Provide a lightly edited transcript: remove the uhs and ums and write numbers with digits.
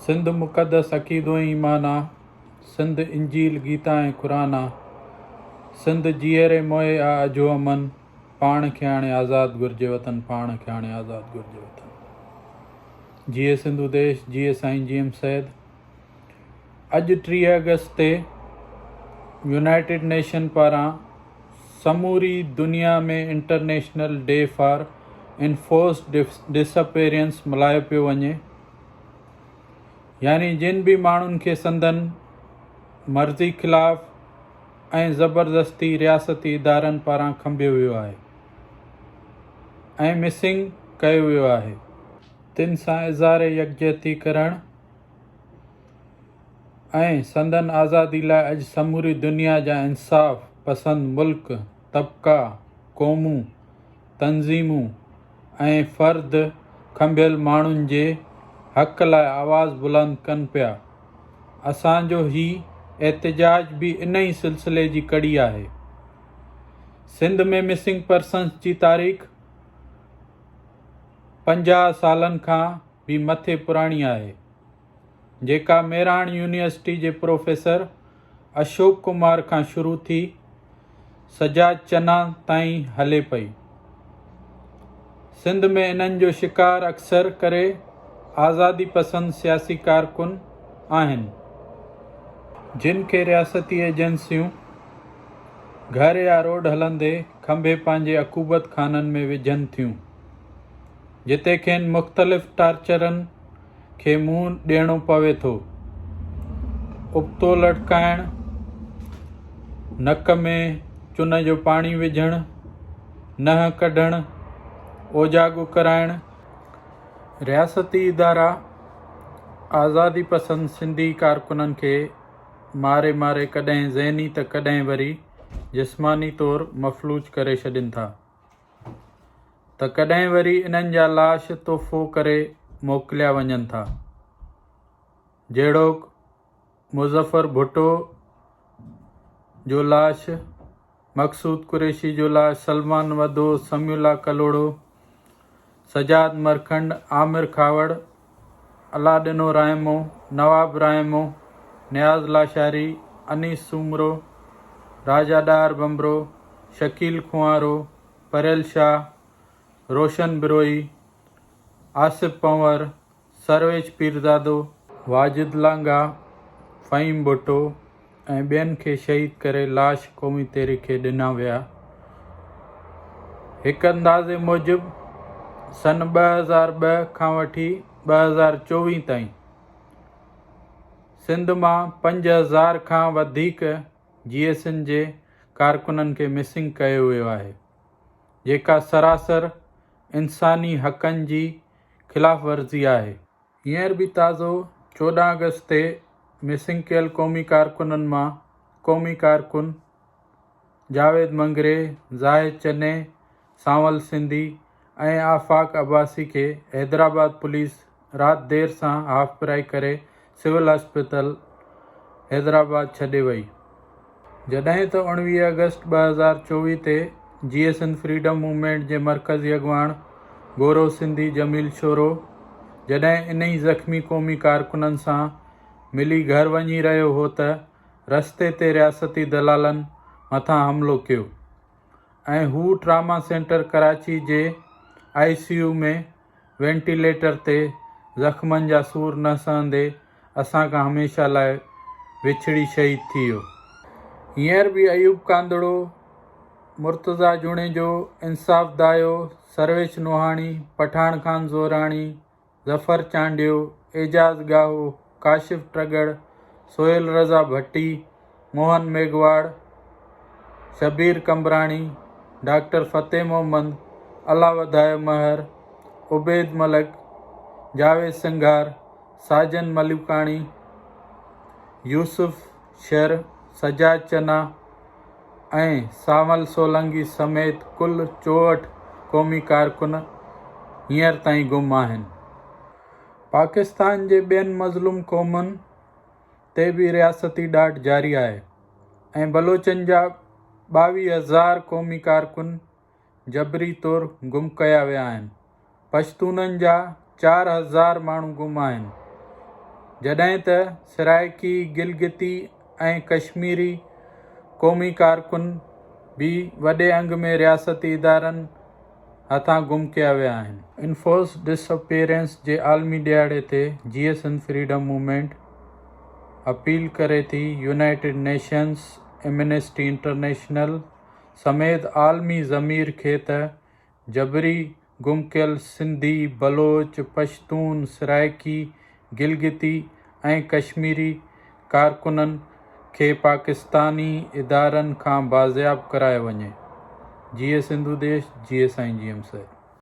سنڌ مقدس عقيدو ۽ ايمان آ، سنڌ انجيل، گيتا ۽ قرآن آ، سنڌ جيئري موئي آ اجهو امن، پاڻ کي هاڻي آزاد گهرجي وطن، پاڻ کي هاڻي آزاد گهرجي وطن. جيئي سنڌو ديش، جيئي سائين جي ايم سيد. اڄ 30 آگسٽ تي يونائيٽيڊ نيشن پاران سموري دنيا ۾ international day for enforced disappearance ملهايو پيو وڃي يعني جن به ماڻهن کي سندن مرضي خلاف ۽ زبردستي رياستي ادارن پاران کنڀيو ويو آهي ۽ مسنگ ڪيو ويو آهي تن سان اظهار يڪجهتي ڪرڻ ۽ سندن آزادي لاء اڄ سموري دنيا جا انصاف پسند ملڪ، طبقا، قومون، تنظيمون ۽ فرد کنڀيل ماڻهن جي حق لاء آواز بلند ڪن پيا. اسان جو هي احتجاج به انهي سلسلي جي ڪڙي آهي. سنڌ ۾ مسنگ پرسنز جي تاريخ 50 سالن کان به مٿي پراڻي آهي، جيڪا ميراڻ يونيورسٽي جي پروفيسر اشوڪ ڪمار کان شروع ٿي سجاد چنا تائين هلي پئي. سنڌ ۾ انهن جو شڪار اڪثر ڪري آزادي پسند سياسي ڪارڪن آهن، جن کي رياستي ايجنسيون گهر يا روڊ هلندي کنڀي پنهنجي عقوبت خانن ۾ وجهن ٿيون. جتي کين مختلف ٽارچرن کي منهن ڏيڻو پوي ٿو. ابتو لٽڪائڻ، نڪ ۾ چن جو پاڻي وجهڻ، ننهن ڪڍڻ، اوجاڳو ڪرائڻ. رياستي ادارا آزادي پسند سنڌي ڪارڪنن کي ماري ماري ڪڏهن ذهني ته ڪڏهن وري جسماني طور مفلوج ڪري ڇڏين ٿا. ته ڪڏهن وري انهن جا لاش تحفو ڪري موڪليا وڃن ٿا. جهڙوڪ مظفر ڀٽو جو لاش، مقصود قريشي جو لاش، سلمان وڌو، سميع الله ڪلهوڙو، سجاد مرکنڊ، عامر کهاوڙ، الله ڏنو رائمو، نواب رائمو، نياز لاشاري، انيس سومرو، راجا ڏاهر ڀنڀرو، شڪيل کنوارو، پريل شاهه، روشن بروهي، آصف پنهور، سرويچ پيرزادو، واجد لانگاهه، فهيم ڀٽو ۽ ٻين کي شهيد ڪري لاش قومي تحريڪ کي ڏنا ويا. هڪ اندازي موجب سن 2002 کان وٺي 2024 تائين سنڌ مان 5000 کان وڌيڪ جي ايس اين جي ڪارڪنن کي مسنگ ڪيو ويو آهي، جيڪا سراسر انساني حقن جي خلاف ورزي آهي. هينئر به تازو 14 آگسٽ تي مسنگ ڪيل قومي ڪارڪنن مان قومي ڪارڪن جاويد مڱريي، زاهد چني، سانول سنڌي ۽ آفاق عباسي کي حيدرآباد پوليس رات دير سان هاف فرائي ڪري سول اسپتال حيدرآباد ڇڏي وئي. جڏهن ته 19 آگسٽ 2024 تي جيئي سنڌ فريڊم موومينٽ جي مرڪزي اڳواڻ گورو سنڌي جميل شورو جڏهن انهي زخمي قومي ڪارڪنن سان ملي گهر وڃي رهيو هو ته رستي تي رياستي دلالن مٿان حملو ڪيو ۽ هو ٽراما سينٽر ڪراچي جي آء سي يو ۾ وينٽيليٽر تي زخمن جا سور نه سهندي اسان کان هميشه لاء وڇڙي شهيد ٿي ويو. هينئر به ايوب ڪانڌڙو، مرتضيٰ جوڻيجو، انصاف دايو، سرويچ نوحاڻي، پٺاڻ خان زوراڻي، ظفر چانڊيو، اعجاز ڳاهو، ڪاشف ٽڳڙ، سهيل رضا ڀٽي، موهن ميگهواڙ، شبير قمبراڻي، ڊاڪٽر فتح محمد، الله وڌايو مهر، عبيد ملڪ، جاويد سنگهار، ساجن ملوڪاڻي، يوسف شر، سجاد چنا ۽ سانول سولنگي سميت ڪل 64 قومي ڪارڪن هينئر تائين گم آهن. پاڪستان جي ٻين مظلوم قومن تي به رياستي ڏاڍ جاري آهي ۽ بلوچن جا 22 هزار قومي ڪارڪن جبري طور گم ڪيا ويا آهن، پشتونن جا 4000 ماڻهو گم آهن. جڏهن ته سرائيڪي، گلگتي ۽ ڪشميري قومي ڪارڪن به وڏي انگ ۾ رياستي ادارن هٿان گم ڪيا ويا آهن. انفورس ڊس اپيئرنس جي عالمي ڏهاڙي تي Jeay Sindh freedom movement appeal ڪري ٿي يونائيٽيڊ نيشنز، ايمنسٽي انٽرنيشنل سميت عالمي ضمير کي ته جبري گم ڪيل سنڌي، بلوچ، پشتون، سرائيڪي، گلگتي ۽ ڪشميري ڪارڪنن کي پاڪستاني ادارن کان بازياب ڪرايو وڃي. جيئي سنڌو ديش، جيئي سائين جي ايم سيد.